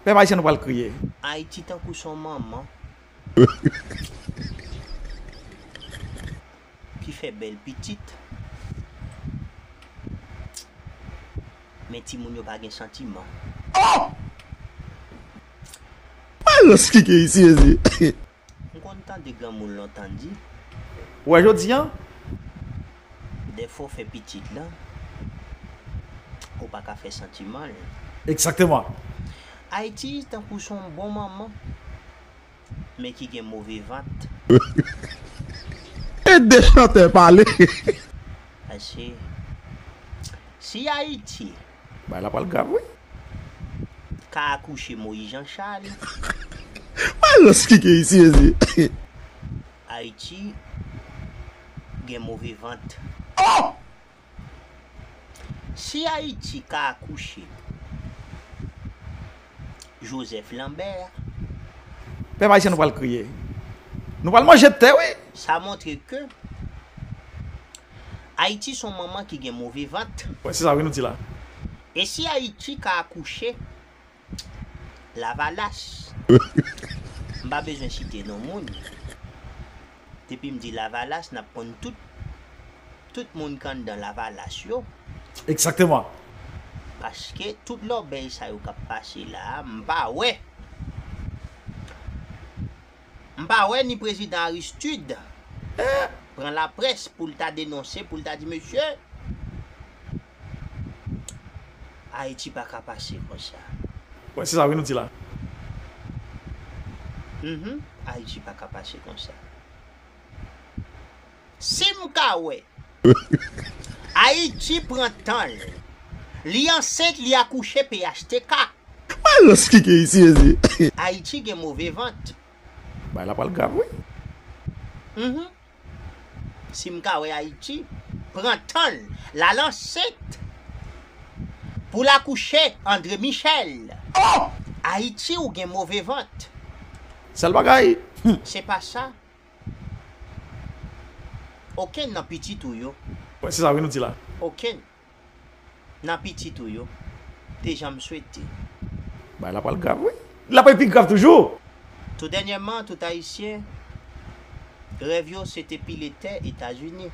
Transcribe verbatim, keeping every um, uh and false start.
Pèp ayisyen, nou pral kriye. Ayiti tankou son manman ki fè bèl pitit. Men timoun yo pa gen santiman. Oh! Mwen rans kike isi, ezi. M konn tande granmoun lontan di, ou wè jodi an, dèfwa w fè pitit lan, ou pa ka fè santiman l. Egzakteman. Ayiti tankou son bon manman, men ki gen move vant. E de chantè pale. Paske si Ayiti, bay la pral grav, wi, ka akouche Moyiz Janchal, mwen rans kike isi, ezi. Ayiti gen move vant. Oh! Si Ayiti ka akouche Joseph Lambert, pèp ayisyen, nou pral kriye. Nou pral manje tè, wi. Sa montre ke Ayiti son manman ki gen move vant. Wè, se sa, wi, nou di la. E si Ayiti ka akouche Lavalas, m pa bezwen site non moun. Depi m di Lavalas, n ap konn tout, tout moun k anndan Lavalas yo. Egzakteman. Paske tout lòbèy sa yo k ap pase la a, m pa wè. M pa wè ni prezidan Aristide pran laprès pou l ta denonse, pou l ta di, mesye, Ayiti pa ka pase konsa. Wè, se sa, wi, nou di la. Mhm, Ayiti pa ka pase konsa. Si m ka wè Ayiti pran tan l, li ansent, li akouche P H T K. Mwen rans kike isi, ezi. Ayiti gen move vant. Bay la pral grav, wi. Mhm. Si m ka wè Ayiti pran tan l, l al ansent pou l akouche André Michel. Oh! Ayiti, ou gen move vant. Sèl bagay. Hmm. Se pa sa. Okenn nan pitit ou yo. Wè, se sa, wi, nou di la. Okenn nan pitit ou yo te janm swete. Bay la pral grav, wi. L ap pi grav toujou. Tou dènyèman, tout Ayisyen, rèv yo se te pile tè Etazini.